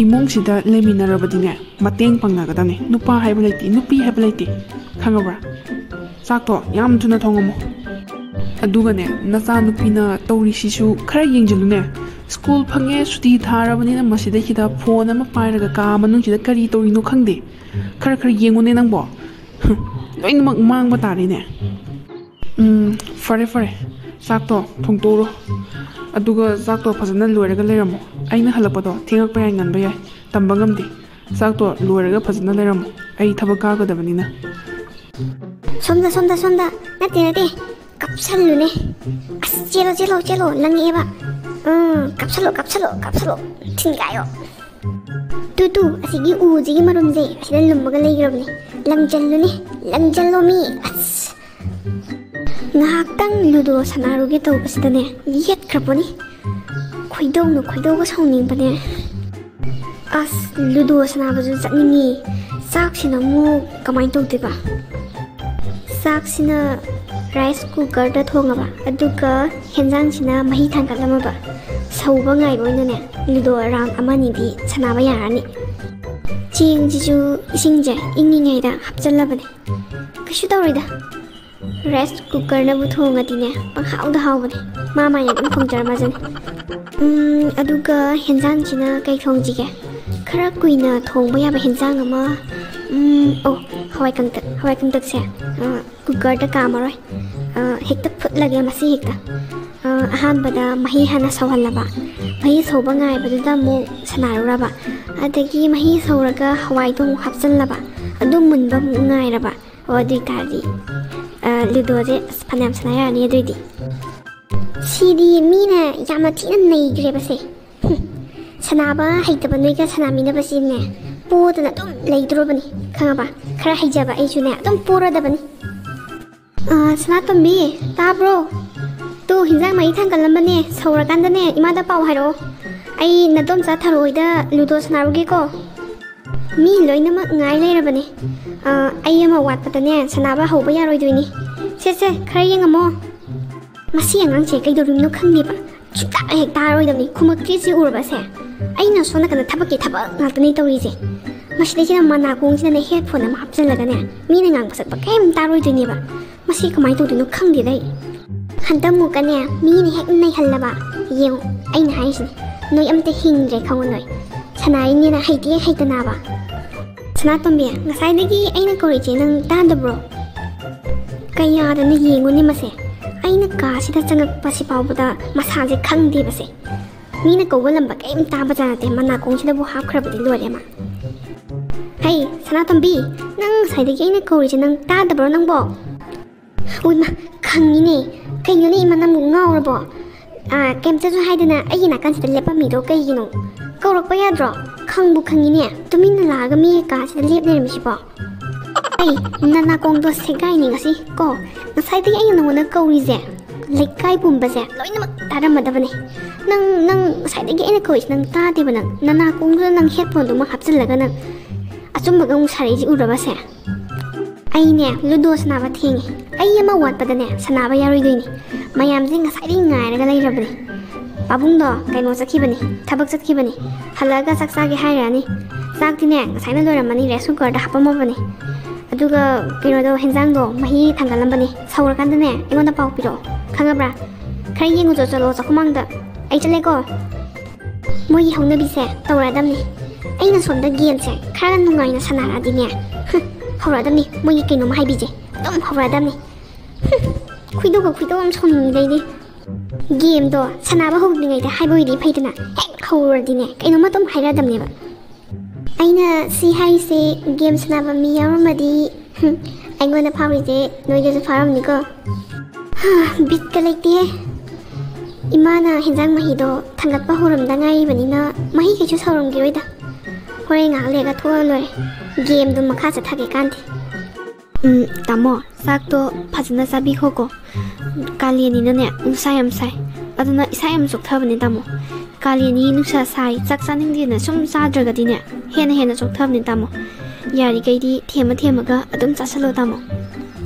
ꯏꯃꯨꯡꯁꯤꯗ ꯂꯩꯃꯤꯟꯅꯔꯕꯗꯤꯅꯦ, ꯃꯇꯦꯡ ꯄꯥꯡꯅꯒꯗꯕꯅꯤ꯫ ꯅꯨꯄꯥ ꯍꯥꯏꯕ ꯂꯩꯇꯦ, ꯅꯨꯄꯤ ꯍꯥꯏꯕ ꯂꯩꯇꯦ, ꯈꯪꯉꯕ꯭ꯔꯥ? ꯆꯥꯛꯇꯣ ꯌꯥꯝ ꯊꯨꯅ ꯊꯣꯡꯉꯝꯃꯣ꯫ ꯑꯗꯨꯒꯅꯦ, ꯅꯆꯥꯅꯨꯄꯤꯅ ꯇꯧꯔꯤꯁꯤꯁꯨ ꯈꯔ ꯌꯦꯡꯁꯤꯜꯂꯨꯅꯦ꯫ ꯁ꯭ꯀꯨꯜ ꯐꯪꯉꯦ, ꯁꯨꯇꯤ ꯊꯥꯔꯕꯅꯤꯅ ꯃꯁꯤꯗꯩꯁꯤꯗ ꯐꯣꯟ ꯑꯃ ꯄꯥꯏꯔꯒ ꯀꯥ ꯃꯅꯨꯡꯁꯤꯗ ꯀꯔꯤ ꯇꯧꯔꯤꯅꯣ ꯈꯪꯗꯦ꯫ ꯈꯔ ꯈꯔ ꯌꯦꯡꯉꯨꯅꯦ ꯅꯪꯕꯣ꯫ ꯂꯣꯏꯅꯃꯛ ꯃꯥꯡꯕ ꯇꯥꯔꯦꯅꯦ꯫ ꯎꯝ, ꯐꯔꯦ ꯐꯔꯦ, ꯆꯥꯛꯇꯣ ꯊꯣꯡꯇꯣꯛꯎꯔꯣ꯫ ꯑꯗꯨꯒ ꯆꯥꯛꯇꯣ ꯐꯖꯅ ꯂꯣꯏꯔꯒ ꯂꯩꯔꯝꯃꯣ꯫ ꯑꯩꯅ ꯍꯜꯂꯛꯄꯗꯣ ꯊꯦꯡꯉꯛꯄ ꯌꯥꯏ, ꯉꯟꯕ ꯌꯥꯏ, ꯇꯝꯕ ꯉꯝꯗꯦ꯫ ꯆꯥꯛꯇꯣ ꯂꯣꯏꯔꯒ ꯐꯖꯅ ꯂꯩꯔꯝꯃꯣ, ꯑꯩ ꯊꯕꯛ ꯀꯥꯒꯗꯕꯅꯤꯅ꯫ ꯁꯣꯝꯗ, ꯁꯣꯝꯗ, ꯁꯣꯝꯗ꯫ ꯅꯠꯇꯦ, ꯅꯠꯇꯦ꯫ ꯀꯥꯞꯁꯜꯂꯨꯅꯦ꯫ ꯑꯁ, ꯆꯦꯜꯂꯣ, ꯆꯦꯜꯂꯣ, ꯆꯦꯜꯂꯣ꯫ ꯂꯪꯉꯛꯑꯦꯕ꯫ ꯎꯝ, ꯀꯥꯞꯁꯜꯂꯣ, ꯀꯥꯞꯁꯜꯂꯣ, ꯀꯥꯞꯁꯜꯂꯣ꯫ ꯊꯤꯟꯒꯥꯏꯌꯣ꯫ ꯇꯨ, ꯇꯨ, ꯑꯁꯤꯒꯤ ꯎꯁꯤꯒꯤ ꯃꯔꯨꯝꯁꯦ ꯑꯁꯤꯗ ꯂꯨꯝꯃꯒ ꯂꯩꯈ꯭ꯔꯕꯅꯦ꯫ ꯂꯪꯖꯜꯂꯨꯅꯦ꯫ ꯂꯪꯖꯜꯂꯣ ꯃꯤ꯫ ꯑꯁ꯫ ꯉꯥꯏꯍꯥꯛꯇꯪ ꯂꯨꯗꯣ ꯁꯥꯟꯅꯔꯨꯒꯦ ꯇꯧꯕꯁꯤꯗꯅꯦ, ꯌꯦꯠꯈ꯭ꯔꯄꯣꯠꯅꯤ꯫ ꯈꯣꯏꯗꯧꯅ ꯈꯣꯏꯗꯧꯒ ꯁꯥꯎꯅꯤꯡꯕꯅꯦ꯫ ꯑꯁ, ꯂꯨꯗꯣ ꯁꯥꯟꯅꯕꯁꯨ ꯆꯠꯅꯤꯡꯉꯤ꯫ ꯆꯥꯛꯁꯤꯅ ꯑꯃꯨꯛ ꯀꯃꯥꯏꯅ ꯇꯧꯗꯣꯏꯕ? ꯆꯥꯛꯁꯤꯅ ꯔꯥꯏꯁ ꯀꯨꯀꯔꯗ ꯊꯣꯡꯉꯕ, ꯑꯗꯨꯒ ꯍꯦꯟꯖꯥꯡꯁꯤꯅ ꯃꯍꯤ ꯊꯥꯡꯒꯠꯂꯝꯃꯕ꯫ ꯁꯧꯕ ꯉꯥꯏꯕ ꯑꯣꯏꯅꯅꯦ, ꯂꯨꯗꯣ ꯔꯥꯎꯟ ꯑꯃꯅꯤꯗꯤ ꯁꯥꯟꯅꯕ ꯌꯥꯔꯅꯤ꯫ ꯆꯦꯡꯁꯤꯁꯨ ꯏꯁꯤꯡꯁꯦ ꯏꯪꯉꯤꯉꯩꯗ ꯍꯥꯞꯆꯜꯂꯕꯅꯦ꯫ ꯀꯩꯁꯨ ꯇꯧꯔꯣꯏꯗ꯫ ꯔꯥꯏꯁ ꯀꯨꯀꯔꯅꯕꯨ ꯊꯣꯡꯉꯗꯤꯅꯦ, ꯄꯪꯍꯥꯎꯗ ꯍꯥꯎꯕꯅꯦ꯫ ꯃꯥ ꯃꯥꯏꯅ ꯑꯗꯨꯝ ꯊꯣꯡꯖꯔꯝꯃꯖꯅꯤ꯫ ꯎꯝ, ꯑꯗꯨꯒ ꯍꯦꯟꯖꯥꯡꯁꯤꯅ ꯀꯩ ꯊꯣꯡꯁꯤꯒꯦ? ꯈꯔ ꯀꯨꯏꯅ ꯊꯣꯡꯕ ꯌꯥꯕ ꯍꯦꯟꯖꯥꯡ ꯑꯃ, ꯎꯝ, ꯑꯣ, ꯍꯋꯥꯏ ꯀꯪꯇꯛ꯫ ꯍꯋꯥꯏ ꯀꯪꯇꯛꯁꯦ, ꯑ, ꯀꯨꯀꯔꯗ ꯀꯥꯝꯃꯔꯣꯏ꯫ ꯑ, ꯍꯦꯛꯇ ꯐꯨꯠꯂꯒꯦ ꯃꯁꯤ ꯍꯦꯛꯇ꯫ ꯑ, ꯑꯍꯥꯟꯕꯗ ꯃꯍꯤ ꯍꯥꯟꯅ ꯁꯧꯍꯜꯂꯕ꯫ ꯃꯍꯤ ꯁꯧꯕ ꯉꯥꯏꯕꯗꯨꯗ ꯑꯃꯨꯛ ꯁꯥꯟꯅꯔꯨꯔꯕ꯫ ꯑꯗꯒꯤ ꯃꯍꯤ ꯁꯧꯔꯒ ꯍꯋꯥꯏꯗꯣ ꯑꯃꯨꯛ ꯍꯥꯞꯆꯜꯂꯕ꯫ ꯑꯗꯨ ꯃꯨꯟꯕ ꯑꯃꯨꯛ ꯉꯥꯏꯔꯕ꯫ ꯑꯣ, ꯑꯗꯨ ꯑꯣꯏꯇꯥꯔꯗꯤ, ꯑ, ꯂꯨꯗꯣꯁꯦ ꯑꯁ ꯐꯅꯌꯥꯝ ꯁꯥꯟꯅ ꯌꯥꯔꯅꯤ ꯑꯗꯨꯏꯗꯤ꯫ ꯁꯤꯗꯤ ꯃꯤꯅ ꯌꯥꯝꯅ ꯊꯤꯅ ꯅꯩꯈ꯭ꯔꯦꯕꯁꯦ꯫ ꯍꯨꯝ, ꯁꯥꯟꯅꯕ ꯍꯩꯇꯕ ꯅꯣꯏꯒ ꯁꯥꯟꯅꯃꯤꯟꯅꯕꯁꯤꯅꯦ, ꯄꯣꯗꯅ ꯑꯗꯨꯝ ꯂꯩꯗꯣꯔꯕꯅꯤ, ꯈꯪꯉꯕ? ꯈꯔ ꯍꯩꯖꯕ ꯑꯩꯁꯨꯅꯦ, ꯑꯗꯨꯝ ꯄꯣꯔꯗꯕꯅꯤ꯫ ꯑ, ꯁꯅꯥꯇꯣꯝꯕꯤ, ꯇꯥꯕ꯭ꯔꯣ? ꯇꯨ, ꯍꯤꯟꯖꯥꯡ ꯃꯍꯤ ꯊꯥꯡꯒꯠꯂꯝꯕꯅꯦ, ꯁꯧꯔꯀꯥꯟꯗꯅꯦ, ꯏꯃꯥꯗ ꯄꯥꯎ ꯍꯥꯏꯔꯛꯑꯣ꯫ ꯑꯩ ꯅꯗꯣꯝꯆꯥ ꯊꯔꯣꯏꯗ ꯂꯨꯗꯣ ꯁꯥꯟꯅꯔꯨꯒꯦꯀꯣ꯫ ꯃꯤ ꯂꯣꯏꯅꯃꯛ ꯉꯥꯏ ꯂꯩꯔꯕꯅꯦ꯫ ꯑ, ꯑꯩ ꯑꯃ ꯋꯥꯠꯄꯗꯅꯦ, ꯁꯥꯟꯅꯕ ꯍꯧꯕ ꯌꯥꯔꯣꯏꯗꯣꯏꯅꯤ꯫ ꯁꯦ, ꯁꯦ, ꯈꯔ ꯌꯦꯡꯉꯝꯃꯣ꯫ ꯃꯁꯤ ꯑꯉꯥꯡꯁꯦ ꯀꯩꯗꯧꯔꯤꯕꯅꯣ ꯈꯪꯗꯦꯕ꯫ ꯁꯨꯡꯇꯥ ꯍꯦꯛ ꯇꯥꯔꯣꯏꯗꯕꯅꯤ꯫ ꯈꯨꯝꯃꯛꯇ꯭ꯔꯤꯁꯤ ꯎꯔꯕꯁꯦ? ꯑꯩꯅ ꯁꯣꯝ ꯅꯥꯀꯟꯗ ꯊꯕꯛꯀꯤ ꯊꯕꯛ ꯉꯥꯛꯇꯅꯦ ꯇꯧꯔꯤꯁꯦ꯫ ꯃꯁꯤꯗꯩꯁꯤꯗ ꯃꯅꯥꯀꯣꯡꯁꯤꯗꯅꯦ headphone ꯑꯃ ꯍꯥꯞꯆꯜꯂꯒꯅꯦ, ꯃꯤꯅ ꯉꯥꯡꯕ ꯁꯛꯄ ꯀꯩꯝ ꯇꯥꯔꯣꯏꯗꯣꯏꯅꯦꯕ꯫ ꯃꯁꯤ ꯀꯃꯥꯏꯅ ꯇꯧꯗꯣꯏꯅꯣ ꯈꯪꯗꯦꯗ ꯑꯩ꯫ ꯍꯟꯗꯛ ꯑꯃꯨꯛꯀꯅꯦ, ꯃꯤꯅ ꯍꯦꯛ ꯅꯩꯍꯜꯂꯕ꯫ ꯌꯦꯡꯉꯨ, ꯑꯩꯅ ꯍꯥꯏꯁꯤꯅꯦ, ꯅꯣꯏ ꯑꯝꯇ ꯍꯤꯡꯗ꯭ꯔꯦ ꯈꯪꯉꯨ ꯅꯣꯏ꯫ ꯁꯅꯥꯔꯤꯅꯦꯅ ꯍꯩꯇꯦ ꯍꯩꯇꯅꯕ꯫ ꯁꯅꯥꯇꯣꯝꯕꯤ, ꯉꯁꯥꯏꯗꯒꯤ ꯑꯩꯅ ꯀꯧꯔꯤꯁꯦ ꯅꯪ ꯇꯥꯗꯕ꯭ꯔꯣ? ꯀꯌꯥꯗꯅ ꯌꯦꯡꯉꯨꯅꯦ ꯃꯁꯦ꯫ ꯑꯩꯅ ꯀꯥꯁꯤꯗ ꯆꯪꯉꯛꯄꯁꯤ ꯐꯥꯎꯕꯗ ꯃꯁꯥꯁꯦ ꯈꯪꯗꯦꯕꯁꯦ꯫ ꯃꯤꯅ ꯀꯧꯕ ꯂꯝꯕ ꯀꯔꯤꯝ ꯇꯥꯕꯖꯥꯠ ꯅꯠꯇꯦ, ꯃꯅꯥꯀꯣꯡꯁꯤꯗꯕꯨ ꯍꯥꯞꯈ꯭ꯔꯕꯗꯤ ꯂꯣꯏꯔꯦ ꯃꯥ꯫ ꯍꯩ, ꯁꯅꯥꯇꯣꯝꯕꯤ, ꯅꯪ ꯉꯁꯥꯏꯗꯒꯤ ꯑꯩꯅ ꯀꯧꯔꯤꯁꯦ ꯅꯪ ꯇꯥꯗꯕ꯭ꯔꯣ ꯅꯪꯕꯣ? ꯎꯏꯃ, ꯈꯪꯉꯤꯅꯦ꯫ ꯀꯩꯅꯣꯅꯦ ꯏꯃꯥ, ꯅꯪꯕꯨ ꯉꯥꯎꯔꯕꯣ? ꯑꯥ, ꯀꯩꯝꯇꯁꯨ ꯍꯥꯏꯗꯅ ꯑꯩꯒꯤ ꯅꯥꯀꯟꯁꯤꯗ ꯂꯦꯞꯄꯝꯃꯤꯗꯣ ꯀꯩꯒꯤꯅꯣ? ꯀꯧꯔꯛꯄ ꯌꯥꯗ꯭ꯔꯣ? ꯈꯪꯕꯨ ꯈꯪꯉꯤꯅꯦ, ꯇꯨꯃꯤꯟꯅ ꯂꯥꯛꯑꯒ ꯃꯤꯒꯤ ꯀꯥꯁꯤꯗ ꯂꯦꯞ ꯂꯩꯔꯝꯃꯤꯁꯤꯕꯣ꯫ ꯑꯩ ꯅꯅꯥꯀꯣꯡꯗꯣ ꯁꯦꯒꯥꯏꯅꯤ ꯉꯁꯤ ꯀꯣ꯫ ꯉꯁꯥꯏꯗꯒꯤ ꯑꯩꯅ ꯅꯉꯣꯟꯗ ꯀꯧꯔꯤꯁꯦ, ꯂꯩꯀꯥꯏ ꯄꯨꯝꯕꯁꯦ ꯂꯣꯏꯅꯃꯛ ꯇꯥꯔꯝꯃꯗꯕꯅꯦ꯫ ꯅꯪ, ꯅꯪ ꯉꯁꯥꯏꯗꯒꯤ ꯑꯩꯅ ꯀꯧꯔꯤꯁꯦ ꯅꯪ ꯇꯥꯗꯦꯕ ꯅꯪ? ꯅꯅꯥꯀꯣꯡꯗꯨꯗ ꯅꯪ ꯍꯦꯠꯐꯣꯟꯗꯨ ꯑꯃ ꯍꯥꯞꯆꯤꯜꯂꯒ ꯅꯪ ꯑꯆꯨꯝꯕꯒ ꯑꯃꯨꯛ ꯁꯥꯔꯛꯏꯁꯦ ꯎꯔꯕꯁꯦ? ꯑꯩꯅꯦ ꯂꯨꯗꯣ ꯁꯥꯟꯅꯕ ꯊꯦꯡꯉꯦ꯫ ꯑꯩ ꯑꯃ ꯋꯥꯠꯄꯗꯅꯦ ꯁꯥꯟꯅꯕ ꯌꯥꯔꯣꯏꯗꯣꯏꯅꯦ꯫ ꯃꯌꯥꯝꯁꯦ ꯉꯁꯥꯏꯗꯒꯤ ꯉꯥꯏꯔꯒ ꯂꯩꯔꯕꯅꯦ꯫ ꯄꯥꯕꯨꯡꯗꯣ ꯀꯩꯅꯣ ꯆꯠꯈꯤꯕꯅꯤ, ꯊꯕꯛ ꯆꯠꯈꯤꯕꯅꯤ꯫ ꯍꯜꯂꯛꯑꯒ ꯆꯥꯛ ꯆꯥꯒꯦ ꯍꯥꯏꯔꯛꯑꯅꯤ꯫ ꯆꯥꯛꯇꯤꯅꯦ ꯉꯁꯥꯏꯅ ꯂꯣꯏꯔꯝꯃꯅꯤ, ꯔꯥꯏꯁ ꯀꯨꯀꯔꯗ ꯍꯥꯞꯄꯝꯃꯕꯅꯤ꯫ ꯑꯗꯨꯒ ꯀꯩꯅꯣꯗꯣ, ꯍꯦꯟꯖꯥꯡꯗꯣ ꯃꯍꯤ ꯊꯥꯡꯒꯠꯂꯝꯕꯅꯤ꯫ ꯁꯧꯔꯀꯥꯟꯗꯅꯦ ꯑꯩꯉꯣꯟꯗ ꯄꯥꯎ ꯄꯤꯔꯛꯑꯣ, ꯈꯪꯉꯕ꯭ꯔꯥ? ꯈꯔ ꯌꯦꯡꯉꯨꯆꯣ ꯆꯠꯂꯣ ꯆꯥꯛꯈꯨꯃꯥꯡꯗ꯫ ꯑꯩ ꯆꯠꯂꯦꯀꯣ꯫ ꯃꯣꯏꯒꯤ ꯍꯧꯅꯕꯤꯁꯦ ꯇꯧꯔꯛꯑꯗꯝꯅꯤ꯫ ꯑꯩꯅ ꯁꯣꯝꯗ ꯒꯦꯝꯁꯦ ꯈꯔ ꯅꯨꯡꯉꯥꯏꯅ ꯁꯥꯟꯅꯔꯛꯑꯗꯤꯅꯦ, ꯍꯨꯝ, ꯍꯧꯔꯛꯑꯗꯝꯅꯤ꯫ ꯃꯣꯏꯒꯤ ꯀꯩꯅꯣꯝꯃ ꯍꯥꯏꯕꯤꯁꯦ ꯑꯗꯨꯝ ꯍꯧꯔꯛꯑꯗꯝꯅꯤ꯫ ꯍꯨꯝ, ꯈꯣꯏꯗꯧꯒ ꯈꯣꯏꯗꯧ ꯌꯥꯝ ꯁꯥꯎꯅꯤꯡꯉꯤꯗ ꯑꯩꯗꯤ꯫ ꯒꯦꯝꯗꯣ ꯁꯥꯟꯅꯕ ꯍꯧꯗ꯭ꯔꯤꯉꯩꯗ ꯍꯥꯏꯕ ꯑꯣꯏꯗꯤ ꯐꯩꯗꯅ, ꯍꯦꯛ ꯍꯧꯔꯨꯔꯗꯤꯅꯦ ꯀꯩꯅꯣꯝꯃ ꯑꯗꯨꯝ ꯍꯥꯏꯔꯛꯑꯗꯝꯅꯦꯕ꯫ ꯑꯩꯅ ꯁꯤ ꯍꯥꯏꯁꯦ, ꯒꯦꯝ ꯁꯥꯟꯅꯕ ꯃꯤ ꯌꯥꯎꯔꯝꯃꯗꯤ, ꯍꯨꯝ, ꯑꯩꯉꯣꯟꯗ ꯐꯥꯎꯔꯤꯁꯦ ꯅꯣꯏꯗꯁꯨ ꯐꯥꯎꯔꯝꯅꯤꯀꯣ꯫ ꯍꯥ, ꯕꯤꯠꯀ ꯂꯩꯇꯦꯍꯦ꯫ ꯏꯃꯥꯅ ꯍꯦꯟꯖꯥꯡ ꯃꯍꯤꯗꯣ ꯊꯥꯡꯒꯠꯄ ꯍꯧꯔꯝꯗ ꯉꯥꯏꯔꯤꯕꯅꯤꯅ ꯃꯍꯤ ꯀꯩꯁꯨ ꯁꯧꯔꯝꯈꯤꯔꯣꯏꯗ꯫ ꯍꯣꯔꯦꯟ ꯉꯥꯏꯍꯥꯛ ꯂꯩꯔꯒ ꯊꯣꯛꯑ ꯂꯣꯏꯔꯦ꯫ ꯒꯦꯝꯗꯣ ꯃꯈꯥ ꯆꯠꯊꯒꯦ ꯀꯥꯟꯗꯦ꯫ ꯎꯝ, ꯇꯥꯃꯣ, ꯆꯥꯛꯇꯣ ꯐꯖꯅ ꯆꯥꯕꯤꯈꯣꯀꯣ꯫ ꯀꯥꯂꯦꯟꯅꯤꯅꯅꯦ ꯅꯨꯡꯁꯥ ꯌꯥꯝ ꯁꯥꯏ, ꯑꯗꯨꯅ ꯏꯁꯥ ꯌꯥꯝ ꯆꯣꯛꯊꯕꯅꯦ ꯇꯥꯃꯣ꯫ ꯀꯥꯂꯦꯟꯅꯤ ꯅꯨꯡꯁꯥ ꯁꯥꯏ, ꯆꯥꯛ ꯆꯥꯅꯤꯡꯗꯦꯅ ꯁꯨꯝ ꯆꯥꯗ꯭ꯔꯒꯗꯤꯅꯦ ꯍꯦꯟꯅ ꯍꯦꯟꯅ ꯆꯣꯛꯊꯕꯅꯦ ꯇꯥꯃꯣ꯫ ꯌꯥꯔꯤꯈꯩꯗꯤ ꯊꯦꯝꯃ ꯊꯦꯝꯃꯒ ꯑꯗꯨꯝ ꯆꯥꯁꯜꯂꯣ ꯇꯥꯃꯣ꯫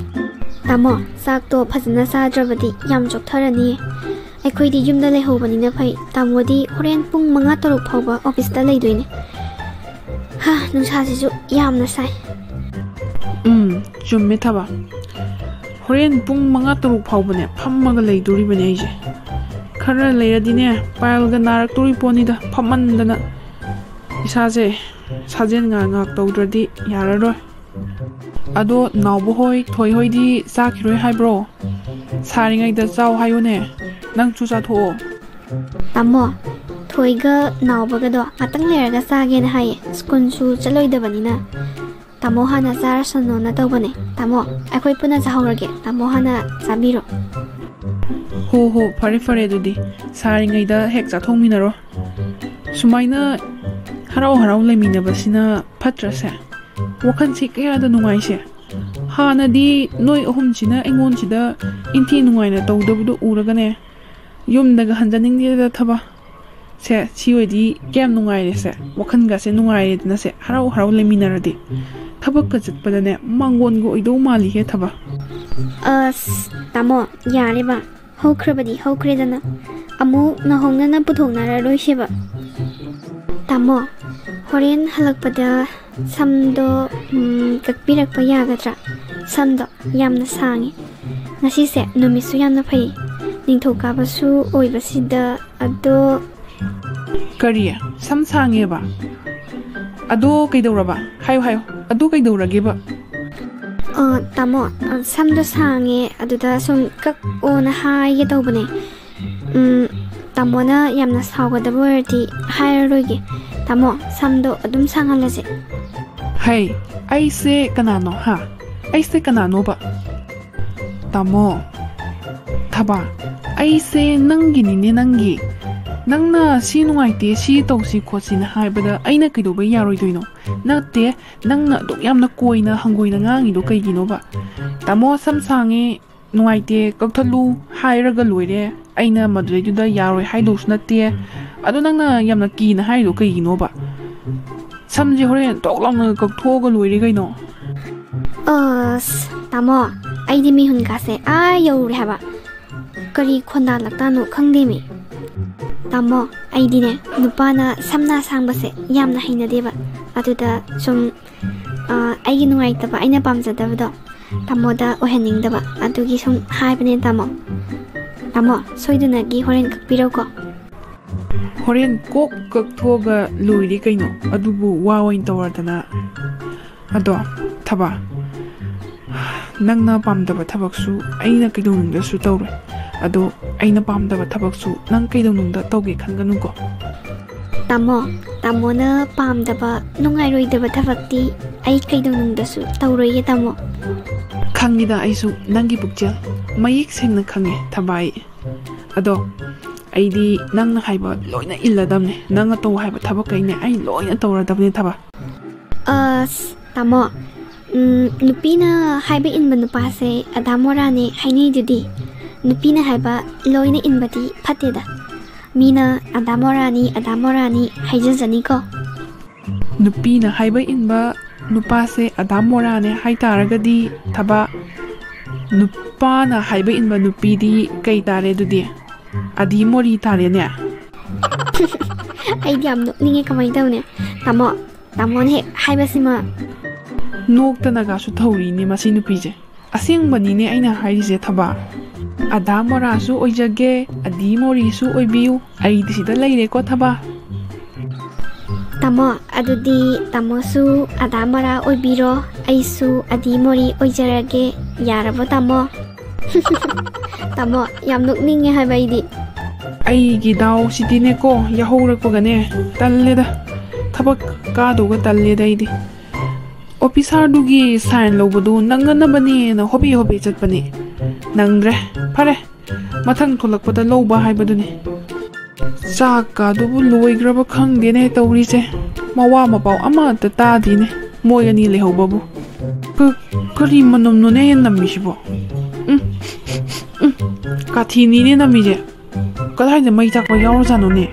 ꯇꯥꯃꯣ, ꯆꯥꯛꯇꯣ ꯐꯖꯅ ꯆꯥꯗ꯭ꯔꯕꯗꯤ ꯌꯥꯝ ꯆꯣꯛꯊꯔꯅꯤꯌꯦ꯫ ꯑꯩꯈꯣꯏꯗꯤ ꯌꯨꯝꯗ ꯂꯩꯍꯧꯕꯅꯤꯅ ꯐꯩ, ꯇꯥꯃꯣꯗꯤ ꯍꯣꯔꯦꯟ ꯄꯨꯡ ꯃꯉꯥ ꯇꯔꯨꯛ ꯐꯥꯎꯕ ꯑꯣꯐꯤꯁꯇ ꯂꯩꯗꯣꯏꯅꯦ꯫ ꯍꯥ, ꯅꯨꯡꯁꯥꯁꯤꯁꯨ ꯌꯥꯝꯅ ꯁꯥꯏ꯫ ꯎꯝ, ꯆꯨꯝꯃꯦ ꯊꯕ꯫ ꯍꯣꯔꯦꯟ ꯄꯨꯡ ꯃꯉꯥ ꯇꯔꯨꯛ ꯐꯥꯎꯕꯅꯦ ꯐꯝꯃꯒ ꯂꯩꯗꯣꯔꯤꯕꯅꯦ ꯑꯩꯁꯦ꯫ ꯈꯔ ꯂꯩꯔꯗꯤꯅꯦ ꯄꯥꯏꯜꯒ ꯅꯥꯔꯛꯇꯣꯔꯤ ꯄꯣꯠꯅꯤꯗ, ꯐꯝꯃꯟꯗꯅ ꯏꯁꯥꯁꯦ ꯁꯥꯖꯦꯜ ꯉꯥꯏꯍꯥꯛ ꯉꯥꯏꯍꯥꯛ ꯇꯧꯗ꯭ꯔꯗꯤ ꯌꯥꯔꯔꯣꯏ꯫ ꯑꯗꯣ ꯅꯥꯎꯕ ꯍꯣꯏ, ꯊꯣꯏ ꯍꯣꯏꯗꯤ ꯆꯥꯈꯤꯔꯣꯏ ꯍꯥꯏꯕ꯭ꯔꯣ? ꯁꯥꯔꯤꯉꯩꯗ ꯆꯥꯎ ꯍꯥꯏꯌꯨꯅꯦ, ꯅꯪꯁꯨ ꯆꯥꯊꯣꯛꯑꯣ꯫ ꯇꯥꯃꯣ, ꯊꯣꯏꯒ ꯅꯥꯎꯕꯒꯗꯣ ꯉꯥꯛꯇꯪ ꯂꯩꯔꯒ ꯆꯥꯒꯦꯅ ꯍꯥꯏꯌꯦ, ꯁ꯭ꯀꯨꯜꯁꯨ ꯆꯠꯂꯣꯏꯗꯕꯅꯤꯅ꯫ ꯇꯥꯃꯣ ꯍꯥꯟꯅ ꯆꯥꯔꯁꯅꯣꯅ ꯇꯧꯕꯅꯦ꯫ ꯇꯥꯃꯣ, ꯑꯩꯈꯣꯏ ꯄꯨꯟꯅ ꯆꯥꯍꯧꯔꯒꯦ, ꯇꯥꯃꯣ ꯍꯥꯟꯅ ꯆꯥꯕꯤꯔꯣ꯫ ꯍꯣ ꯍꯣ, ꯐꯔꯦ ꯐꯔꯦ, ꯑꯗꯨꯗꯤ ꯁꯥꯔꯤꯉꯩꯗ ꯍꯦꯛ ꯆꯥꯊꯣꯛꯃꯤꯟꯅꯔꯣ꯫ ꯁꯨꯃꯥꯏꯅ ꯍꯔꯥꯎ ꯍꯔꯥꯎ ꯂꯩꯃꯤꯟꯅꯕꯁꯤꯅ ꯐꯠꯇ꯭ꯔꯁꯦ? ꯋꯥꯈꯜꯁꯤ ꯀꯌꯥꯗ ꯅꯨꯡꯉꯥꯏꯁꯦ꯫ ꯍꯥꯟꯅꯗꯤ ꯅꯣꯏ ꯑꯍꯨꯝꯁꯤꯅ ꯑꯩꯉꯣꯟꯁꯤꯗ ꯏꯟꯊꯤ ꯅꯨꯡꯉꯥꯏꯅ ꯇꯧꯗꯕꯗꯣ ꯎꯔꯒꯅꯦ, ꯌꯨꯝꯗꯒ ꯍꯟꯖꯅꯤꯡꯗꯦꯗ ꯊꯕ꯫ ꯁꯦ, ꯁꯤ ꯑꯣꯏꯗꯤ ꯀꯌꯥꯝ ꯅꯨꯡꯉꯥꯏꯔꯦꯁꯦ, ꯋꯥꯈꯜꯒꯁꯦ ꯅꯨꯡꯉꯥꯏꯔꯦꯗꯅꯁꯦ, ꯍꯔꯥꯎ ꯍꯔꯥꯎ ꯂꯩꯃꯤꯟꯅꯔꯗꯤ꯫ ꯊꯕꯛꯀ ꯆꯠꯄꯗꯅꯦ ꯃꯥꯡꯒꯣꯟꯒ ꯑꯣꯏꯗꯧ ꯃꯥꯜꯂꯤꯍꯦ ꯊꯕ꯫ ꯑꯁ, ꯇꯥꯃꯣ, ꯌꯥꯔꯦꯕ, ꯍꯧꯈ꯭ꯔꯕꯗꯤ ꯍꯧꯈ꯭ꯔꯦꯗꯅ, ꯑꯃꯨꯛ ꯅꯧꯍꯧꯅꯅ ꯄꯨꯊꯣꯛꯅꯔꯔꯣꯏꯁꯦꯕ꯫ ꯇꯥꯃꯣ, ꯍꯣꯔꯦꯟ ꯍꯜꯂꯛꯄꯗ ꯁꯝꯗꯣ, ꯎꯝ, ꯀꯛꯄꯤꯔꯛꯄ ꯌꯥꯒꯗ꯭ꯔꯥ? ꯁꯝꯗꯣ ꯌꯥꯝꯅ ꯁꯥꯡꯉꯤ꯫ ꯉꯁꯤꯁꯦ ꯅꯨꯃꯤꯠꯁꯨ ꯌꯥꯝꯅ ꯐꯩ, ꯅꯤꯡꯊꯧꯀꯥꯕꯁꯨ ꯑꯣꯏꯕꯁꯤꯗ꯫ ꯑꯗꯣ, ꯀꯔꯤ? ꯁꯝ ꯁꯥꯡꯉꯦꯕ? ꯑꯗꯣ ꯀꯩꯗꯧꯔꯕ? ꯍꯥꯏꯌꯨ, ꯍꯥꯏꯌꯨ, ꯑꯗꯣ ꯀꯩꯗꯧꯔꯒꯦꯕ? ꯑ, ꯇꯥꯃꯣ, ꯑ, ꯁꯝꯗꯣ ꯁꯥꯡꯉꯦ, ꯑꯗꯨꯗ ꯁꯨꯝ ꯀꯛꯑꯣꯅ ꯍꯥꯏꯒꯦ ꯇꯧꯕꯅꯦ꯫ ꯎꯝ, ꯇꯥꯃꯣꯅ ꯌꯥꯝꯅ ꯁꯥꯎꯒꯗꯕ ꯑꯣꯏꯔꯗꯤ ꯍꯥꯏꯔꯔꯣꯏꯒꯦ꯫ ꯇꯥꯃꯣ, ꯁꯝꯗꯣ ꯑꯗꯨꯝ ꯁꯥꯡꯍꯜꯂꯁꯦ꯫ ꯍꯩ, ꯑꯩꯁꯦ ꯀꯅꯥꯅꯣ, ꯍꯥ? ꯑꯩꯁꯦ ꯀꯅꯥꯅꯣꯕ? ꯇꯥꯃꯣ, ꯊꯕ, ꯑꯩꯁꯦ ꯅꯪꯒꯤꯅꯤꯅꯦ, ꯅꯪꯒꯤ꯫ ꯅꯪꯅ ꯁꯤ ꯅꯨꯡꯉꯥꯏꯇꯦ, ꯁꯤ ꯇꯧꯁꯤ ꯈꯣꯠꯁꯤꯅ ꯍꯥꯏꯕꯗ ꯑꯩꯅ ꯀꯩꯗꯧꯕꯩ ꯌꯥꯔꯣꯏꯗꯣꯏꯅꯣ? ꯅꯠꯇꯦ, ꯅꯪꯅ ꯑꯗꯨꯛ ꯌꯥꯝꯅ ꯀꯣꯏꯅ ꯍꯪꯒꯣꯏꯅ ꯉꯥꯡꯉꯤꯗꯣ ꯀꯩꯒꯤꯅꯣꯕ? ꯇꯥꯃꯣ, ꯁꯝ ꯁꯥꯡꯉꯦ, ꯅꯨꯡꯉꯥꯏꯇꯦ, ꯀꯛꯊꯠꯂꯨ ꯍꯥꯏꯔꯒ ꯂꯣꯏꯔꯦ꯫ ꯑꯩꯅ ꯃꯗꯨꯗꯩꯗꯨꯗ ꯌꯥꯔꯣꯏ ꯍꯥꯏꯗꯧꯁꯨ ꯅꯠꯇꯦ꯫ ꯑꯗꯣ ꯅꯪꯅ ꯌꯥꯝꯅ ꯀꯤꯅ ꯍꯥꯏꯔꯤꯗꯣ ꯀꯩꯒꯤꯅꯣꯕ? ꯁꯝꯁꯦ ꯍꯣꯔꯦꯟ ꯇꯣꯛ ꯂꯥꯎꯅ ꯀꯛꯊꯣꯛꯑꯒ ꯂꯣꯏꯔꯦ ꯀꯩꯅꯣ꯫ ꯑꯁ, ꯇꯥꯃꯣ, ꯑꯩꯗꯤ ꯃꯤꯍꯨꯟꯒꯥꯁꯦ ꯑꯥ ꯌꯧꯔꯦ ꯍꯥꯏꯕ꯫ ꯀꯔꯤ ꯈꯣꯟꯗꯥ ꯂꯛꯇꯥꯅꯣ ꯈꯪꯗꯦꯃꯤ꯫ ꯇꯥꯃꯣ, ꯑꯩꯗꯤꯅꯦ, ꯅꯨꯄꯥꯅ ꯁꯝꯅ ꯁꯥꯡꯕꯁꯦ ꯌꯥꯝꯅ ꯍꯩꯅꯗꯦꯕ꯫ ꯑꯗꯨꯗ ꯁꯨꯝ, ꯑ, ꯑꯩꯒꯤ ꯅꯨꯡꯉꯥꯏꯇꯕ, ꯑꯩꯅ ꯄꯥꯝꯖꯗꯕꯗꯣ, ꯇꯥꯃꯣꯗ ꯑꯣꯏꯍꯟꯅꯤꯡꯗꯕ, ꯑꯗꯨꯒꯤ ꯁꯨꯝ ꯍꯥꯏꯕꯅꯦ ꯇꯥꯃꯣ꯫ ꯇꯥꯃꯣ, ꯁꯣꯏꯗꯅꯒꯤ ꯍꯣꯔꯦꯟ ꯀꯛꯄꯤꯔꯣꯀꯣ꯫ ꯍꯣꯔꯦꯟ ꯀꯣꯛ ꯀꯛꯊꯣꯛꯑꯒ ꯂꯣꯏꯔꯦ ꯀꯩꯅꯣ, ꯑꯗꯨꯕꯨ ꯋꯥ ꯑꯣꯏꯅ ꯇꯧꯔꯗꯅ꯫ ꯑꯗꯣ ꯊꯕꯥ, ꯅꯪꯅ ꯄꯥꯝꯗꯕ ꯊꯕꯛꯁꯨ ꯑꯩꯅ ꯀꯩꯗꯧꯅꯨꯡꯗꯁꯨ ꯇꯧꯔꯣꯏ꯫ ꯑꯗꯣ ꯑꯩꯅ ꯄꯥꯝꯗꯕ ꯊꯕꯛꯁꯨ ꯅꯪ ꯀꯩꯗꯧꯅꯨꯡꯗ ꯇꯧꯒꯦ ꯈꯟꯒꯅꯨꯀꯣ꯫ ꯇꯥꯃꯣ, ꯇꯥꯃꯣꯅ ꯄꯥꯝꯗꯕ, ꯅꯨꯡꯉꯥꯏꯔꯣꯏꯗꯕ ꯊꯕꯛꯇꯤ ꯑꯩ ꯀꯩꯗꯧꯅꯨꯡꯗꯁꯨ ꯇꯧꯔꯣꯏꯌꯦ ꯇꯥꯃꯣ꯫ ꯈꯪꯉꯤꯗ ꯑꯩꯁꯨ ꯅꯪꯒꯤ ꯄꯨꯛꯆꯦꯜ, ꯃꯌꯦꯛ ꯁꯦꯡꯅ ꯈꯪꯉꯦ ꯊꯕꯥꯏ꯫ ꯑꯗꯣ ꯑꯩꯗꯤ ꯅꯪꯅ ꯍꯥꯏꯕ ꯂꯣꯏꯅ ꯏꯜꯂꯗꯝꯅꯦ꯫ ꯅꯪꯅ ꯇꯧ ꯍꯥꯏꯕ ꯊꯕꯛꯈꯩꯅꯦ ꯑꯩ ꯂꯣꯏꯅ ꯇꯧꯔꯗꯕꯅꯦ ꯊꯕꯥ꯫ ꯑꯁ, ꯇꯥꯃꯣ, ꯎꯝ, ꯅꯨꯄꯤꯅ ꯍꯥꯏꯕ ꯏꯟꯕ ꯅꯨꯄꯥꯁꯦ ꯑꯗꯥ ꯃꯣꯔꯥꯅꯦ ꯍꯥꯏꯅꯩꯗꯨꯗꯤ꯫ ꯅꯨꯄꯤꯅ ꯍꯥꯏꯕ ꯂꯣꯏꯅ ꯏꯟꯕꯗꯤ ꯐꯠꯇꯦꯗ꯫ ꯃꯤꯅ ꯑꯗꯥ ꯃꯣꯔꯥꯅꯤ, ꯑꯗꯥ ꯃꯣꯔꯥꯅꯤ ꯍꯥꯏꯖꯖꯅꯤꯀꯣ꯫ ꯅꯨꯄꯤꯅ ꯍꯥꯏꯕ ꯏꯟꯕ ꯅꯨꯄꯥꯁꯦ ꯑꯗꯥ ꯃꯣꯔꯥꯅꯦ ꯍꯥꯏ ꯇꯥꯔꯒꯗꯤ ꯊꯕꯥ, ꯅꯨꯄꯥꯅ ꯍꯥꯏꯕ ꯏꯟꯕ ꯅꯨꯄꯤꯗꯤ ꯀꯩ ꯇꯥꯔꯦ ꯑꯗꯨꯗꯤ? ꯑꯗꯤ ꯃꯣꯔꯤ ꯇꯥꯔꯦꯅꯦ꯫ ꯑꯩꯗꯤ ꯌꯥꯝ ꯅꯣꯛꯅꯤꯡꯉꯦ, ꯀꯃꯥꯏꯅ ꯇꯧꯅꯤ? ꯇꯥꯃꯣ, ꯇꯥꯃꯣꯅ ꯍꯦꯛ ꯍꯥꯏꯕꯁꯤꯃ꯫ ꯅꯣꯛꯇꯅꯒꯁꯨ ꯊꯧꯔꯤꯅꯦ ꯃꯁꯤ ꯅꯨꯄꯤꯁꯦ꯫ ꯑꯁꯦꯡꯕꯅꯤꯅꯦ ꯑꯩꯅ ꯍꯥꯏꯔꯤꯁꯦ ꯊꯕꯥ꯫ ꯑꯗꯥ ꯃꯣꯔꯥꯁꯨ ꯑꯣꯏꯖꯒꯦ, ꯑꯗꯤ ꯃꯣꯔꯤꯁꯨ ꯑꯣꯏꯕꯤꯌꯨ꯫ ꯑꯩꯗꯤ ꯁꯤꯗ ꯂꯩꯔꯦꯀꯣ ꯊꯕꯥ꯫ ꯇꯥꯃꯣ, ꯑꯗꯨꯗꯤ ꯇꯥꯃꯣꯁꯨ ꯑꯗꯥ ꯃꯣꯔꯥ ꯑꯣꯏꯕꯤꯔꯣ, ꯑꯩꯁꯨ ꯑꯗꯤ ꯃꯣꯔꯤ ꯑꯣꯏꯖꯔꯒꯦ꯫ ꯌꯥꯔꯕꯣ ꯇꯥꯃꯣ? ꯇꯥꯃꯣ, ꯌꯥꯝ ꯅꯣꯛꯅꯤꯡꯉꯦ ꯍꯥꯏꯕ ꯑꯩꯗꯤ꯫ ꯑꯩꯒꯤ ꯗꯥꯎꯁꯤꯗꯤꯅꯦꯀꯣ, ꯌꯥꯍꯧꯔꯛꯄꯒꯅꯦ, ꯇꯜꯂꯦꯗ꯫ ꯊꯕꯛ ꯀꯥꯗꯧꯒ ꯇꯜꯂꯦꯗ ꯑꯩꯗꯤ꯫ ꯑꯣꯐꯤꯁꯥꯔꯗꯨꯒꯤ ꯁꯥꯏꯟ ꯂꯧꯕꯗꯨ ꯅꯪꯅꯅꯕꯅꯦꯅ ꯍꯣꯕꯦ ꯍꯣꯕꯦ ꯆꯠꯄꯅꯦ꯫ ꯅꯪꯗ꯭ꯔꯦ꯫ ꯐꯔꯦ, ꯃꯊꯪ ꯊꯣꯛꯂꯛꯄꯗ ꯂꯧꯕ ꯍꯥꯏꯕꯗꯨꯅꯤ꯫ ꯆꯥꯛꯀꯥꯗꯨꯕꯨ ꯂꯣꯏꯈ꯭ꯔꯕ ꯈꯪꯗꯦꯅꯦ ꯇꯧꯔꯤꯁꯦ꯫ ꯃꯋꯥ ꯃꯄꯥꯎ ꯑꯃꯠꯇ ꯇꯥꯗꯦꯅꯦ, ꯃꯣꯏ ꯑꯅꯤ ꯂꯩꯍꯧꯕꯕꯨ꯫ ꯀ-, ꯀꯔꯤ ꯃꯅꯝꯅꯣꯅꯦ ꯅꯝꯃꯤꯁꯤꯕꯣ? ꯎꯝ, ꯎꯝ, ꯀꯥꯊꯤꯅꯤꯅꯦ ꯅꯝꯃꯤꯁꯦ꯫ ꯀꯗꯥꯏꯗ ꯃꯩ ꯆꯥꯛꯄ ꯌꯥꯎꯔꯖꯥꯠꯅꯣꯅꯦ?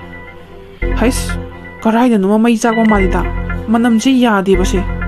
ꯍꯩꯁ, ꯀꯗꯥꯏꯗꯅꯣꯃ ꯃꯩ ꯆꯥꯛꯄ ꯃꯥꯜꯂꯤꯗ꯫ ꯃꯅꯝꯁꯦ ꯌꯥꯗꯦꯕꯁꯦ꯫